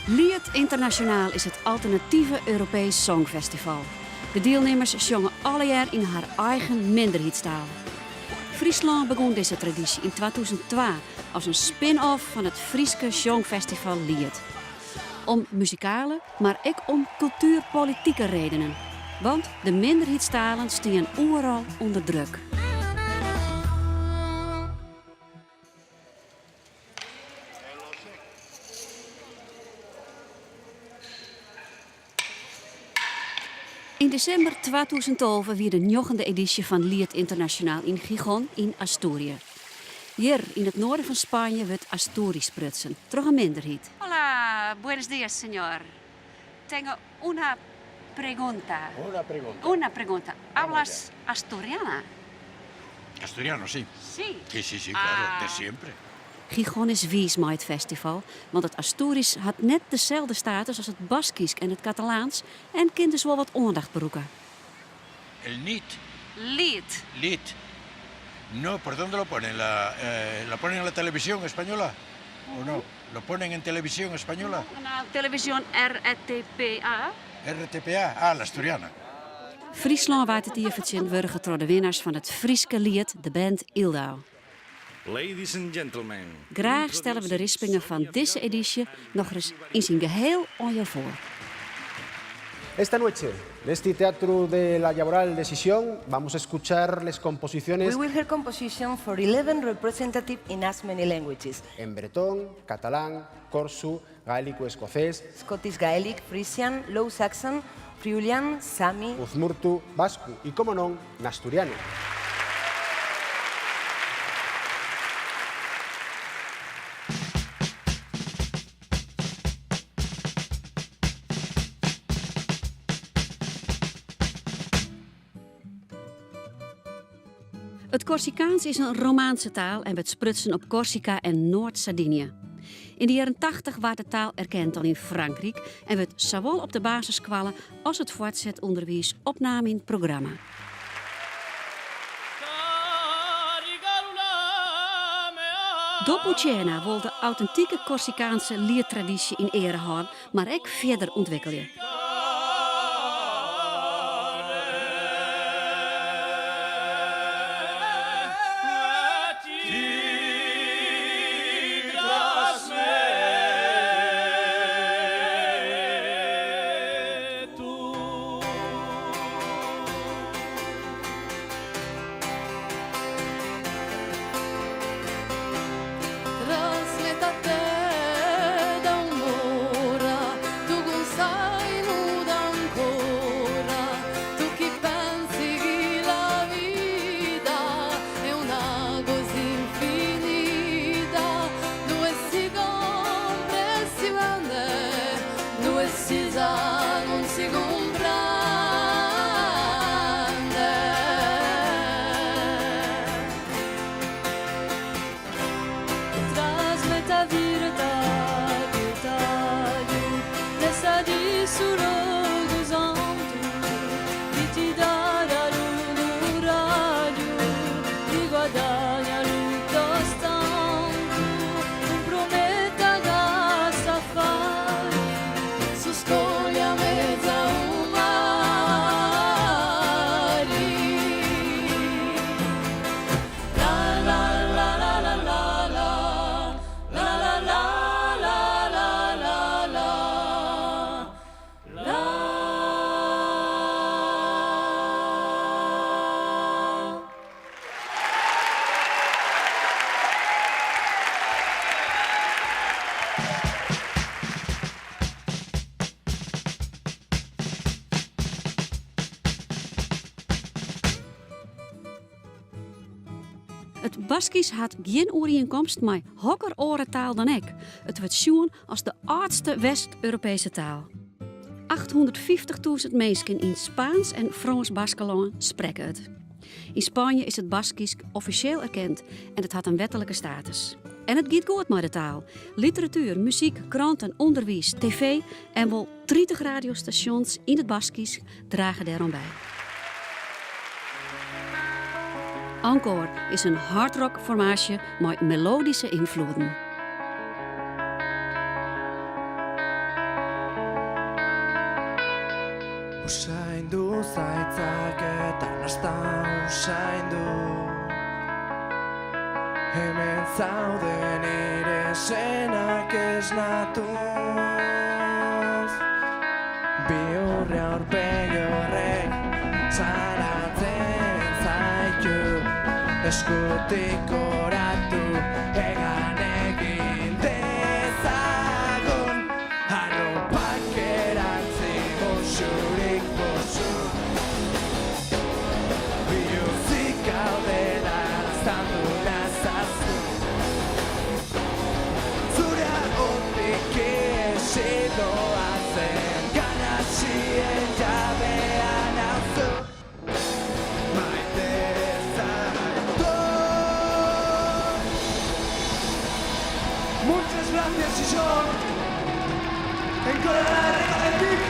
Liet Ynternasjonaal is it alternative Europeesk songfestival. De dielnimmers sjonge allegear yn har eigen minderheidstaal. Fryslân begûn dizze tradysje yn 2002 as in spin-off fan it Fryske sjongfestival Liet. Om muzikale, mar ek om kultuerpolitike redenen. Want de minderheidstalen stean oeral ûnder druk. Yn desimber 2012 wie de njoggende edysje fan Liet Ynternasjonaal yn Gijón yn Asturië. Hjir yn it noarden fan Spanje wurdt Asturysk sprutsen troch in minderheid. Hola, buenos días señor. Tengo una pregunta. Una pregunta. Una pregunta. Hablas asturiana? Asturiano, sí. Sí? Sí, sí, sí, claro, de siempre. Gijón is wiis mei it festival, want it Asturysk hat net deselde status as it Baskysk en it Katalaansk en kin dus wol wat oandacht brûke. El nit. Liet. Liet. No, por dónde lo ponen? La, eh, lo ponen en la televisión española? O no? Lo ponen en televisión española? Na televisión RTPA. RTPA? Ah, la asturiana. Fryslân waard dit jier fertsjintwurdige troch de winners fan it Fryske liet, de band Yldau. Ladies and gentlemen. Graach stelle we de rispingen fan dizze edysje nochris yn syn geheel oan jo foar. Esta noche, nesti Teatru de la Llaboral de Xixón, vamos a escuchar les composiciones. We will hear composition for 11 representative in as many languages. En bretón, catalán, corsu, gaélicu escocés. Scottish Gaelic, Frisian, Low Saxon, Friulian, Sami. Uzmurtu, vascu y, como non, n'asturianu. It Korsikaansk is in Romaanske taal en wurdt sprutsen op Korsika en Noard-Sardinië. Yn de jierren tachtich waard de taal erkend al yn Frankryk en wurdt sawol op de basisskoalle as it foartset ûnderwiis opnaam yn it programma. Dopo Cena wol de autentike Korsikaanske lietradysje yn eare hâlde, mar ek fierder ûntwikkelje. It Baskysk hat gjin oerienkomst mei hokker oare taal dan ek. It wurdt sjoen as de âldste West-Europeeske taal. Achthûndertfyftichtûzen minsken yn Spaansk en Frânsk Baskelân sprekke it. Yn Spanje is it Baskysk offisjeel erkend en it hat in wettelike status. En it giet goed mei de taal. Literatuer, muzyk, kranten, ûnderwiis, TV en wol 30 radiostasjons yn it Baskysk drage dêroan by. Ankor is in hardrockformaasje mei melodyske ynfloeden. Usaindu zaitzak eta nasta usaindu. Hemen zaude nire senak esnatuz. Bihurri aurpegi horrek zaratzen zaitu. Eskutik oratu hegan egin dezagun. Arropak erantzi musurik musu. Biluzik gaudela laztandu nazazu. Zure ahotik ihesi doazen garrasien jabea nauzu. Maite zaitut. Muchas gracias, Xixón. Enkorala errekaletik.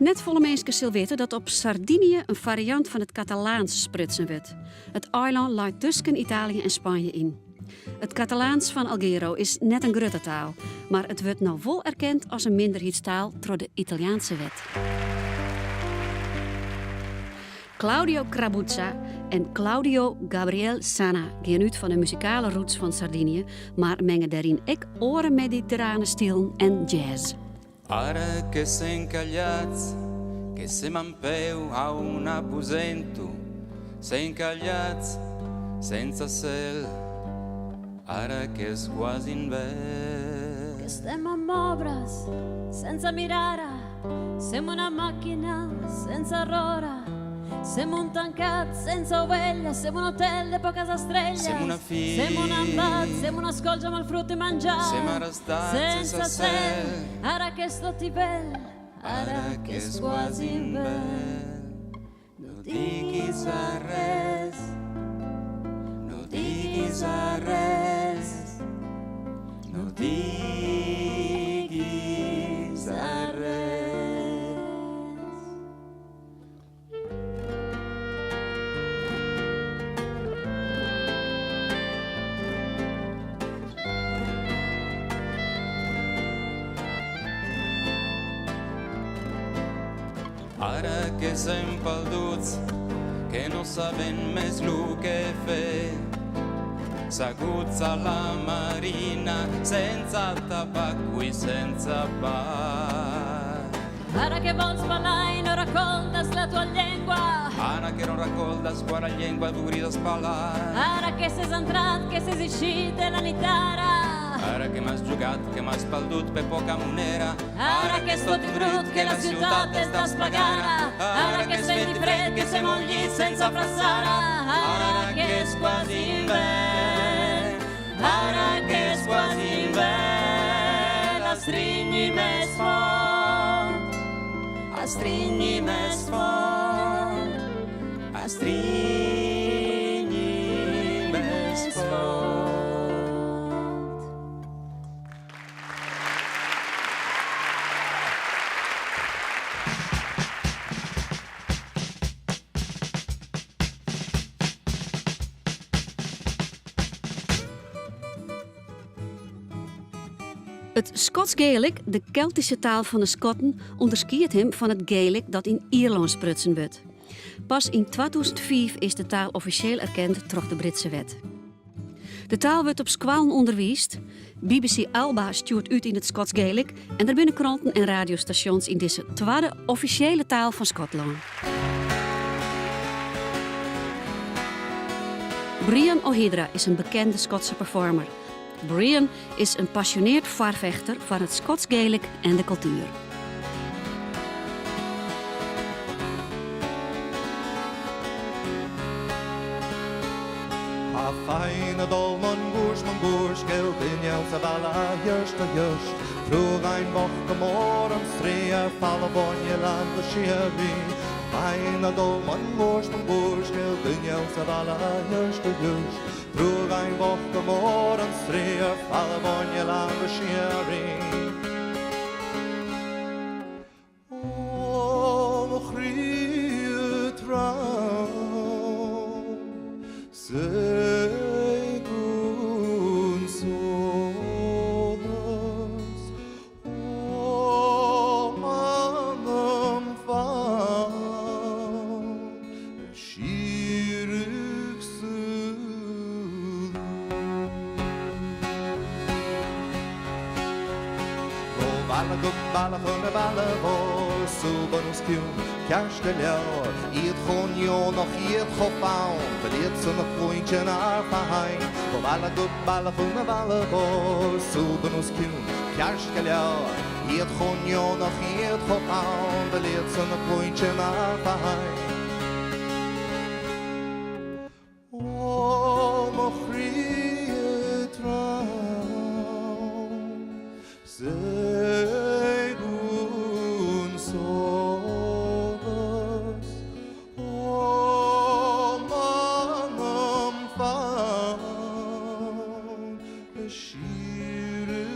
Net folle minsken sil witte dat op Sardinië in fariant fan it Katalaans sprutsen wurdt. It eilân leit tusken Italië en Spanje yn. It Katalaans fan Alghero is net in grutte taal, mar it wurdt no wol erkend as in minderheidstaal troch de Italiaanse wet. Claudio Crabuzza en Claudio Gabriel Sanna gean út fan de muzikale roots fan Sardinië, mar menge dêryn ek oare mediterrane stilen en jazz. Ara que sèm calhats, que sèm en peu a un aposentu, sèm calhats sense cèl, ara qu'es quasi invèrn. Que estem amb obres sense mirara, sèm una màquina sense rora, sèm un tancat sense ovella, sèm un hotel de poques estrelles, Sèm una fi. Sèm un embat, sèm una escolja amb el frut i menjar, Sèm arrestats sense sense cel, cel. Ara que és tot i bel, ara que és quasi invern. No diguis a res, no diguis a res, no diguis a res. Ara que sèm perduts, que no sabem més lo que fer, asseguts a la marina, sense tabac i sense pa. Ara que vols parlar i no recoldes la tua llengua, Ara que no recoldes quara llengua voldries parlar. Ara que s'és entrat, que s'és eixit de la nit ara, Ara que m'has jugat, que m'has perdut per poca monera. Ara que és tot brut, que la ciutat es desplegara, ara que és vent i fred, que sem un llit sense abraçara, ara que és quasi hivern, ara que és quasi hivern, estrinyi més fort, estrinyi més fort, Estrinyi més fort. It Skots Gaelic, de Keltyske taal fan de Skotten, ûnderskiedt him fan it Gaelic dat yn Ierlân sprutsen wurdt. Pas yn 2005 is de taal offisjeel erkend troch de Britse wet. De taal wurdt op skoallen ûnderwiisd. BBC Alba stjoert út yn it Skots Gaelic en der binne kranten en radiostasjons yn dizze twadde offisjele taal fan Skotlân. Brian O'Hidra is in bekende Skotse performer. Brian is in pasjoneard foarfechter foar it Skots Gaelic en de kultuer. A feine dol mon goers, mon goers, gil binjel sa balla just a just. Vroeg ein woche morgen strie, falle bonje land de sherry. Feine dol mon goers, mon goers, gil binjel sa balla just a just. Vroeg ein woche morgen strie, falle bonje land de sherry. Segun solas, o m'anam fan, Ó mo chroí trom, segun solas, ó m'anam fann, a síorach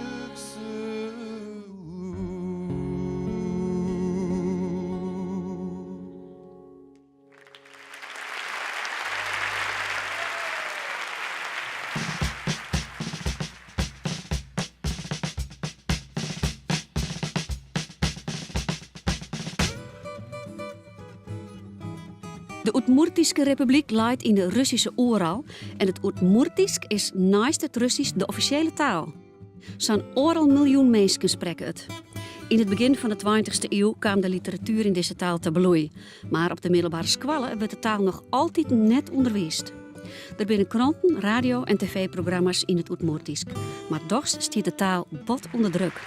De Oedmoertyske Republyk leit yn de Russyske Oeral en it Oedmoertysk is neist it Russysk de offisjele taal. Sa'n oardel miljoen minsken sprekke it. Yn it begjin fan de tweintichste iuw kaam de literatuer yn dizze taal ta bloei, mar op de middelbare skoalle wurdt de taal noch altiten net ûnderwiisd. Der binne kranten, radio en tv-programma's yn it Oedmoertysk, mar dochs stiet de taal bot ûnder druk.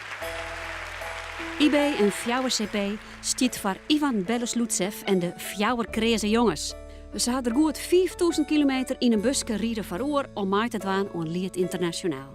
IB en fjouwer CP stiet foar Ivan Beloslûtsev en de fjouwer kreaze jonges. Se ha der goed 5000 kilometer yn in buske ride foar oer om mei te dwaan oan Liet Ynternasjonaal.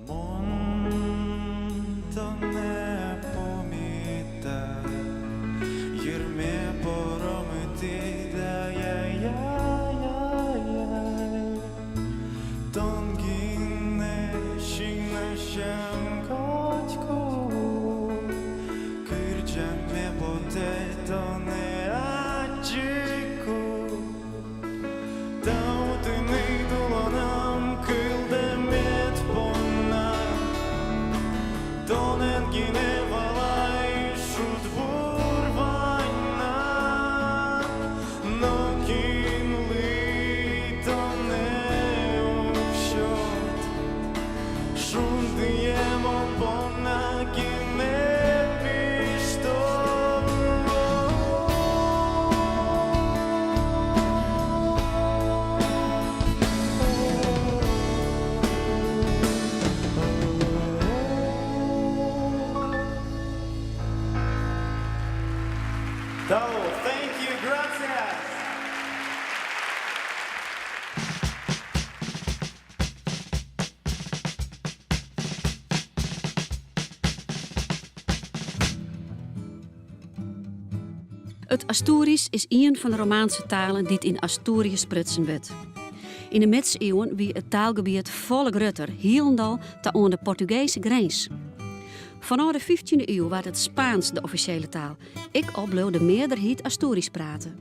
It Asturysk is ien fan de Romaanske talen dy't yn Astuerië sprutsen wurdt. Yn de Midsiuwen wie it taalgebiet folle grutter, hielendal ta oan de Portugeeske grins. Fanôf de fyftjinde iuw waard it Spaansk de offisjele taal, ek al bleau de mearderheid Asturysk praten.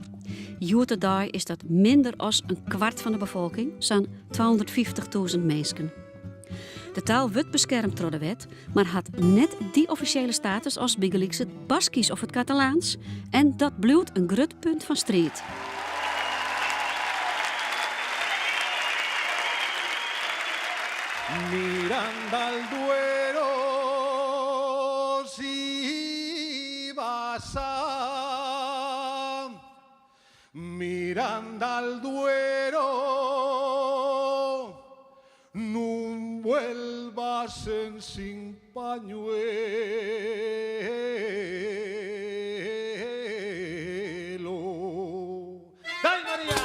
Hjoed-de-dei is dat minder as in kwart fan de befolking, sa'n 250.000 minsken. De taal wurdt beskermd troch de wet, mar hat net dy offisjele status as bygelyks it Baskysk of it Katalaans en dat bliuwt in grut punt fan striid. Miranda al Duero si vas a Miranda al Duero Nun vuelvas en sin pañuelo. Dai Maria!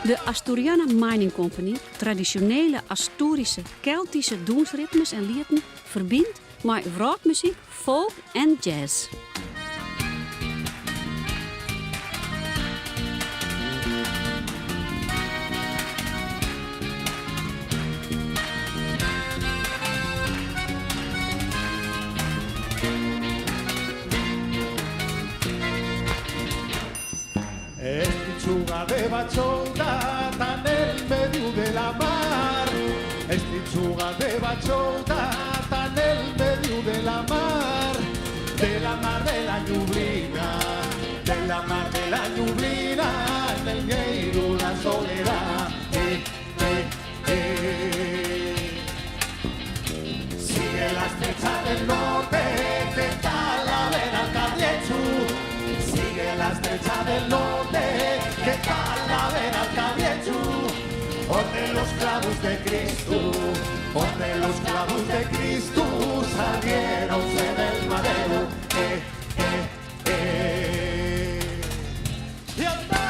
De Asturiana Mining Company, tradisjonele Asturyske Keltyske dûnsritmes en lieten ferbynt mei wrâldmuzyk, folk en jazz. Es pichuga de bachonda tan el medio. La chouta ta nel mediu de la mar, de la mar de la ñublina, de la mar de la ñublina, nel mieiru la soledá. Eh, eh, eh. Sigue la estrecha del norte, que ta la vera al Cabriechu. Sigue la estrecha del norte, que ta la vera al Cabriechu. Onde los clavos de Cristo, onde los clavos de Cristo salieronse del madero. Eh, eh, eh. ¡Y anda!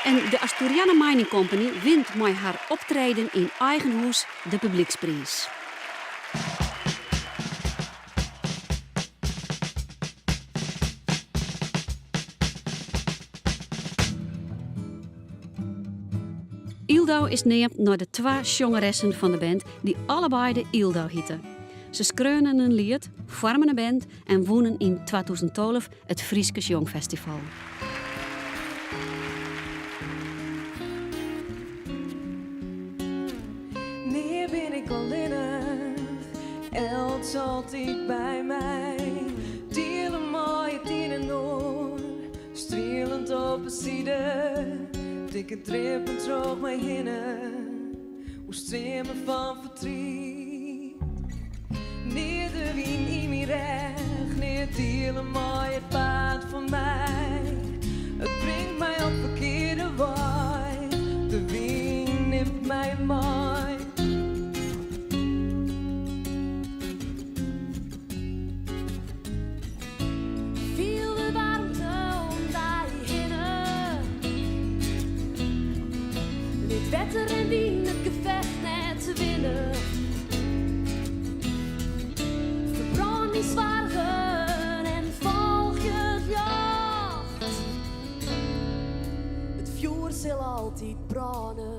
En de Asturiana Mining Company wint mei har optreden yn eigen hûs de publykspriis. Yldau is neamd nei de twa sjongeressen fan de band dy't allebeide Yldau hite. Se skreaunen in liet, foarmen in band en wûnen yn 2012 it Fryske Sjongfestival. Nea bin ik allinnich, elts altyd by my. Diele mei it ien en oar, strielend op 'e side. Dikke drippen troch my hinne, oerstreame fan fertriet. Nea de wyn yn myn rêch, nea diele mei it paad fan my. It bringt my op ferkearde wei, de wyn nimt my mei. Fiel de waarmte om dy hinne. Lit wetter en wyn it gefecht net winne. Ferbrân myn soargen en folgje it ljocht. It fjoer sil altyd brâne.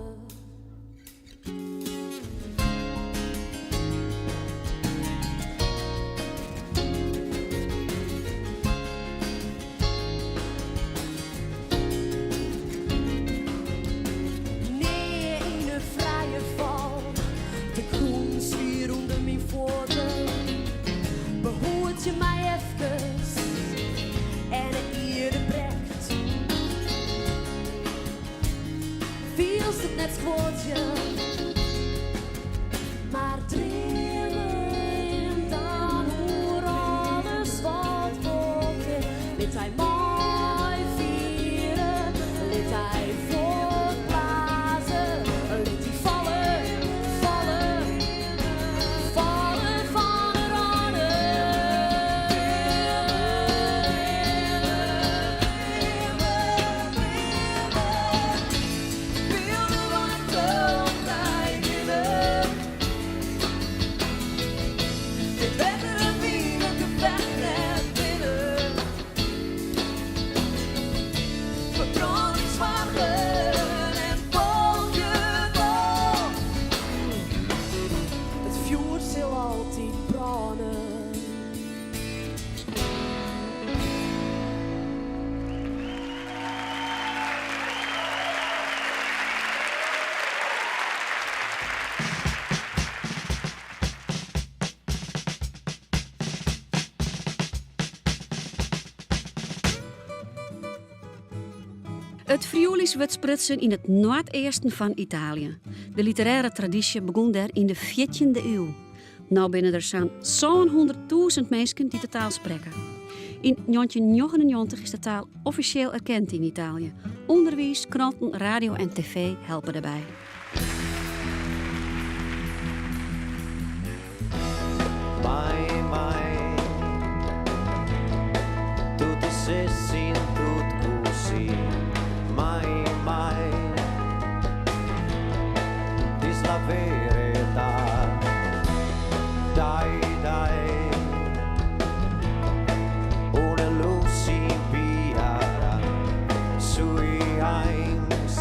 Nea yn 'e frije fal, de grûn swier ûnder myn fuotten. Behoedzje my efkes en de ierde brekt. Fielst it net skuodzjen, mar dream dan oer alles wat wol kin. Lit dy meifiere, lit dy fuortblaze, lit dy falle, falle, falle fan 'e râne. Fiel de waarmte om dy hinne. Lit wetter en wyn it gefecht net winne. Ferbrân dyn soargen en folgje it ljocht. It fjoer sil altyd brâne. It Friulysk wurdt sprutsen yn it noardeasten fan Italië. De literêre tradysje begûn dêr yn de fjirtjinde iuw. No binne der sa'n 700.000 minsken dy't de taal sprekke. Yn 1999 is de taal offisjeel erkend yn Italië. Underwiis, kranten, radio en tv helpe dêrby. Mai, mai, tu ti sei sentut così, mai, mai, dis la verità, dai, dai, una luce inviarà sui eins,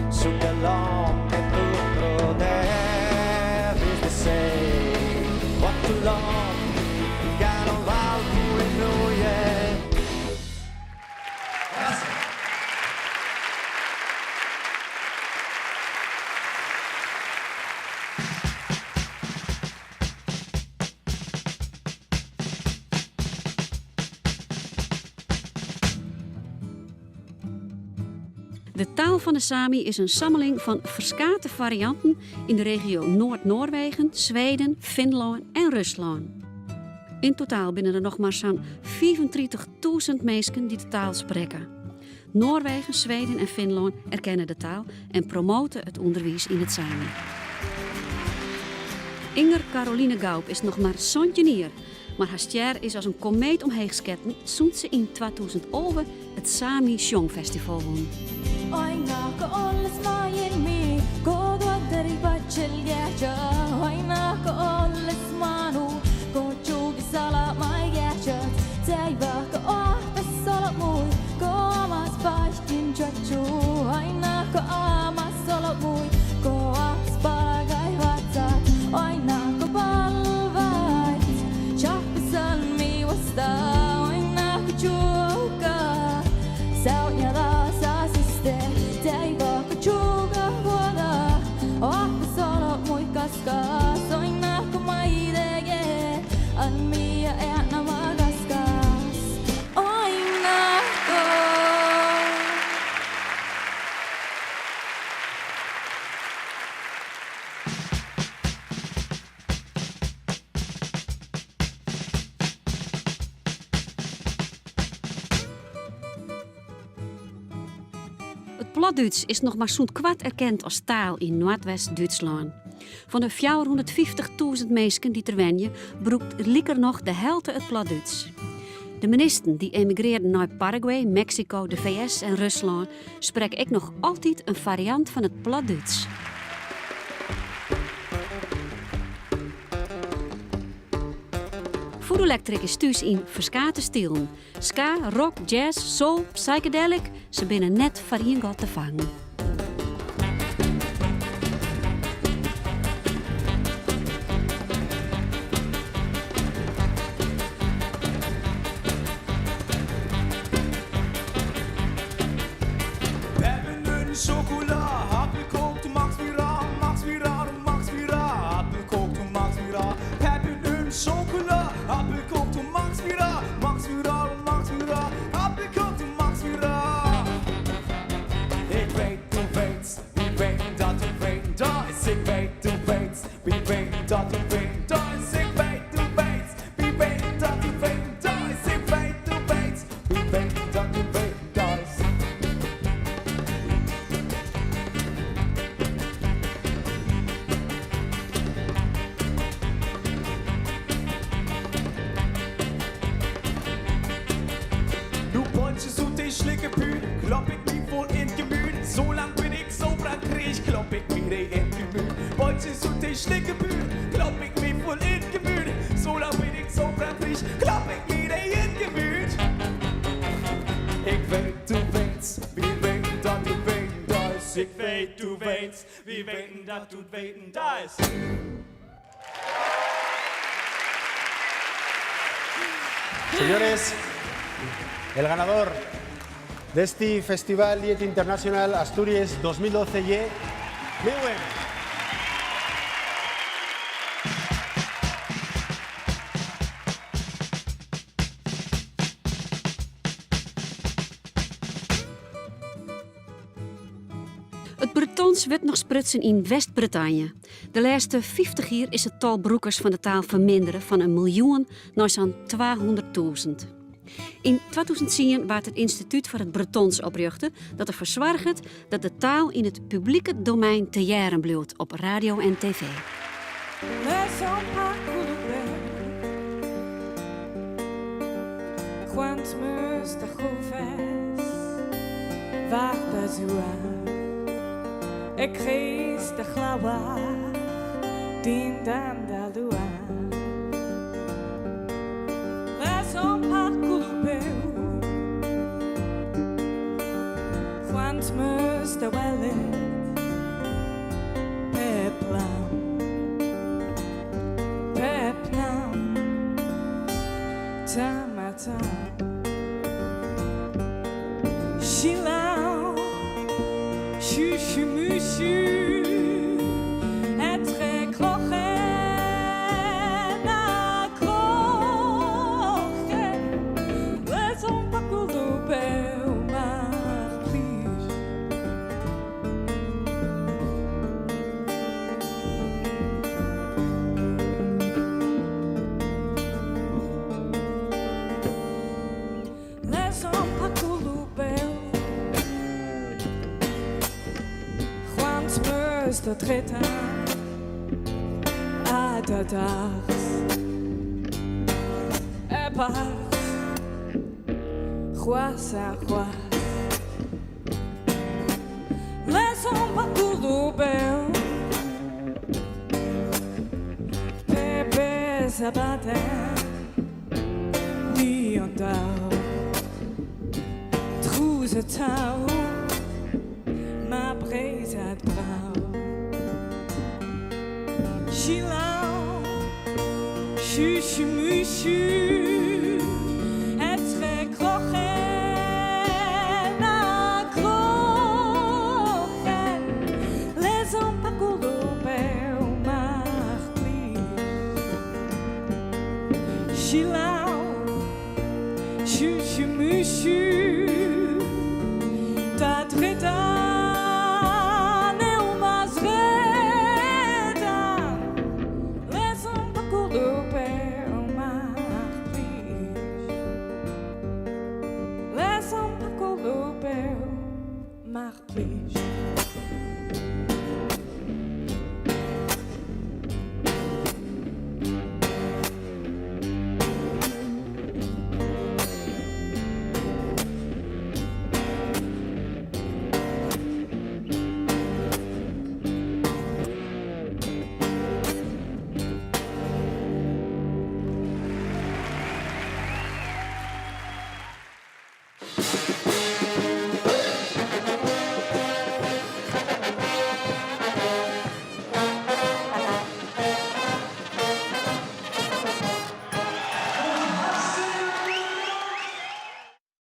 su quell'om che tu credevi di sei, what too long, che non val più in noi. De taal fan de Sami is in sammeling fan ferskate farianten yn de regio Noard-Noarwegen, Sweden, Finlân en Ruslân. Yn totaal binne der noch mar sa'n 35.000 minsken dy't de taal sprekke. Noarwegen, Sweden en Finlân erkenne de taal en promote it ûnderwiis yn it Sami. Inger Caroline Gaup is noch mar 17 jier, mar har stjer is as in komeet omheech sketten sûnt se yn 2011 it Sami Sjongfestival wûn. It Platdútsk is noch mar sûnt koart erkend as taal yn Noardwest-Dútslân. Fan de 450.000 minsken dy't der wenje, brûkt likernôch de helte it Platdútsk. De menisten dy't emigrearden nei Paraguay, Meksiko, de VS en Ruslân sprekke ek noch altyd in fariant fan it Platdútsk. Voodoo Electric is thús yn ferskate stilen. Ska, rock, jazz, soul, psychedelic, se binne net foar ien gat te fangen. Señores, el ganador de este Festival Liet Internacional Asturias 2012 ye Liwen. It Bretons wurdt noch sprutsen yn West-Bretanje. De lêste 50 jier is it tal brûkers fan de taal fermindere fan in miljoen nei sa'n 200.000. Yn 2010 waard it Ynstitút foar it Bretons oprjochte, dat derfoar soarget dat de taal yn it publike domein te hearren bliuwt op radio en TV. Lês un pakulubel Juan Smursta treta Adadars Epars C'hoazh ha c'hoazh Lês un pakulubel Pebezh abadenn Ni an daou Trouz atav Ma Breizhad brav Selaou Chuchu-muchu Etre kroc'hen ha kroc'hen Lezomp ar gourdober mar plij Selaou Chuchu-muchu Da dredan eo ma zredan Lezomp ar gourdober mar plij Lezomp ar gourdober mar plij.